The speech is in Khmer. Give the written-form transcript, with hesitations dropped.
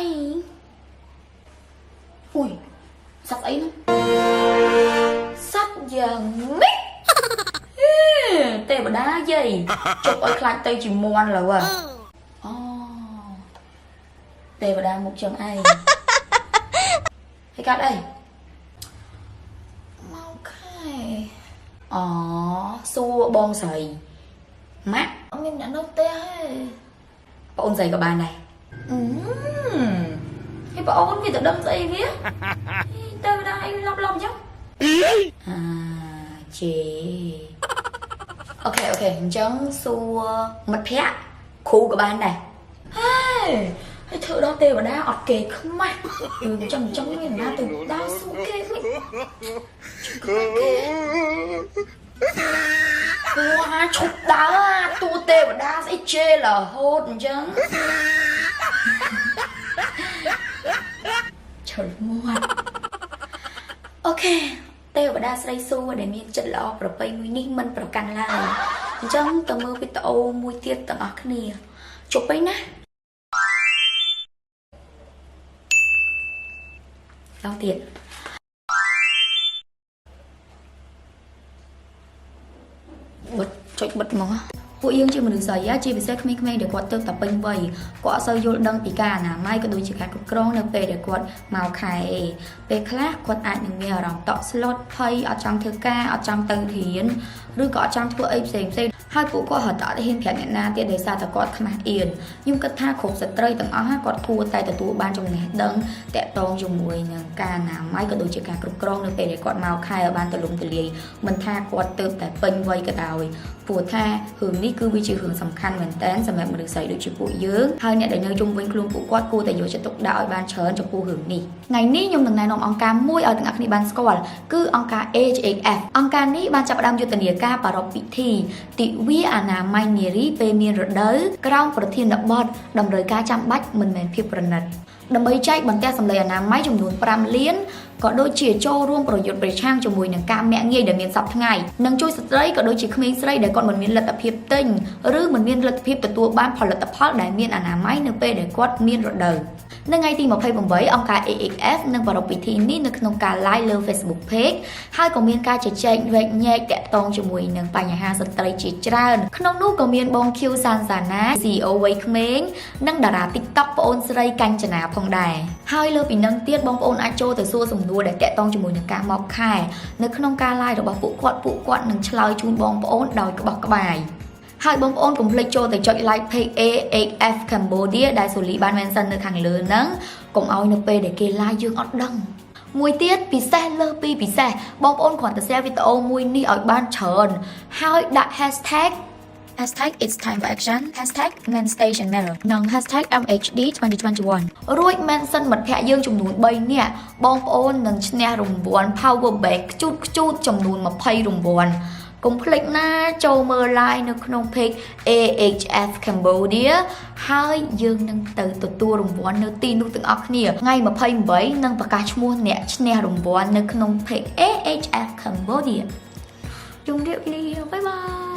អីអុយសត្វស្អីនោះសត្វយ៉ាងម៉េចហេទេវតាយាយជប់ឲ្យខ្លាចទៅជាមន់លើហ៎អូទេវតាមុខចឹងឯងហើយកាត់អីមកខែអូសួរបងស្រីម៉ាក់អត់មានអ្នកនៅផ្ទះទេបងអូនស្រីក៏បានដែរអឺហើយបងអូនវាទៅដឹងស្អីវាទេវតាអីឡប់ឡប់ចឹងអាជេ okay អញ្ចឹងសួរមិត្តភ័ក្តិគ្រូក៏បានដែរហេហើយធ្វើដល់ទេវតាអត់គេខ្មាស់អញ្ចឹងអញ្ចឹងមានណាទៅដើរសួរគេវិញគេវ៉ាឈប់ដើរអាតួទេវតាស្អីជេរហូតអញ្ចឹងឈើមាត់ okay ទេវតាស្រីសួរដែលមានចិត្តល្អប្រពៃមួយនេះមិនប្រកាន់ឡើយអញ្ចឹងទៅមើលវីដេអូមួយទៀតទាំងអស់គ្នាជប់ពេញណាដល់ទៀតបិទចុចបិទហ្មងពួកយើងជាមនុស្សស្រីជាពិសេសក្មេងៗដែលគាត់ទៅតែពេញវ័យគាត់អត់សូវយល់ដឹងពីការអនាម័យក៏ដូចជាការគ្រប់គ្រងនៅពេលដែលគាត់មកខែពេលខ្លះគាត់អាចនឹងមានអារម្មណ៍តក់ស្លុតភ័យអត់ចង់ធ្វើការអត់ចង់ទៅរៀនឬក៏អត់ចង់ធ្វើអីផ្សេងផ្សេងហើយពួកគាត់ហត់អត់ហ៊ានប្រាប់អ្នកណាទៀតដោយសារតែគាត់ខ្មាស់អៀនខ្ញុំគិតថាគ្រប់ស្ត្រីទាំងអស់គាត់គួរតែទទួលបានចំណេះដឹងតាក់ទងជាមួយនឹងការអនាម័យក៏ដូចជាការគ្រប់គ្រងនៅពេលដែលគាត់មកខែឲ្យបានទូលំទូលាយមិនថាគាត់ទៅតែពេញវ័យក៏ដោយព្រោះថារឿងនេះគឺវាជារឿងសំខាន់មែនតើសម្រាប់មនុស្សស្រីដូចជាពួកយើងហើយអ្នកដែលនៅជុំវិញខ្លួនពួកគាត់គួរតែយកចិត្តទុកដាក់ឲ្យបានច្រើនចំពោះរឿងនេះថ្ងៃនេះខ្ញុំនឹងណែនាំអង្គការមួយឲ្យទាំងអស់គ្នាបានស្គាល់គឺអង្គការ AHF អង្គការនេះបានចាប់ផ្ដើមយុទ្ធនាការប្រារព្ធពិធីទិវាអនាម័យនារីពេលមានរដូវក្រោមប្រធានបទតម្រូវការចាំបាច់មិនមែនភាពប្រណិតដើម្បីចែកបន្ទះសម្លេងអនាម័យចំនួន5លានក៏ដូចជាចូលរួមប្រយុទ្ធប្រឆាំងជាមួយនឹងការមាក់ងាយដែលមានសពថ្ងៃនិងជួយស្ត្រីក៏ដូចជាក្មេងស្រីដែលគាត់មិនមានលទ្ធភាពទិញឬមិនមានលទ្ធភាពទទួលបានផលិតផលដែលមានអនាម័យនៅពេលដែលគាត់មានរដូវនៅថ្ងៃទី28អង្គការ AHF នឹងប្រារព្ធពិធីនេះនៅក្នុងការ live លើ Facebook Page ហើយក៏មានការជជែកវែកញែកតាក់ទងជាមួយនឹងបញ្ហាស្ត្រីជាច្រើនក្នុងនោះក៏មានបង Q សានសាណា CEO វ័យក្មេងនិងតារា TikTok ប្អូនស្រីកញ្ចនាផងដែរហើយលើពីនឹងទៀតបងប្អូនអាចចូលទៅសួរសំណួរដែលតាក់ទងជាមួយនឹងការមកខែនៅក្នុងការ live របស់ពួកគាត់ពួកគាត់នឹងឆ្លើយជូនបងប្អូនដោយក្បោះក្បាយហើយបងប្អូនកុំភ្លេចចូលទៅចុច like page AHF Cambodia ដែលសូលីបាន mention នៅខាងលើហ្នឹងកុំឲ្យនៅពេលដែលគេ live យើងអត់ដឹងមួយទៀតពិសេសលើសពីពិសេសបងប្អូនគ្រាន់តែ share វីដេអូមួយនេះឲ្យបានច្រើនហើយដាក់ hashtag #It's time for action #MenStationMirror និង #MHD 2021រួច mention មិត្តភ័ក្តិយើងចំនួន3នាក់បងប្អូននឹងឈ្នះរង្វាន់ Power Bank ខ្ជូតខ្ជូតចំនួន20រង្វាន់កុំភ្លេចណាចូលមើល live នៅក្នុង page AHF Cambodia ហើយយើងនឹងទៅទទួលរង្វាន់នៅទីនោះទាំងអស់គ្នាថ្ងៃ28នឹងប្រកាសឈ្មោះអ្នកឈ្នះរង្វាន់នៅក្នុង page AHF Cambodia ជម្រាបលា bye bye.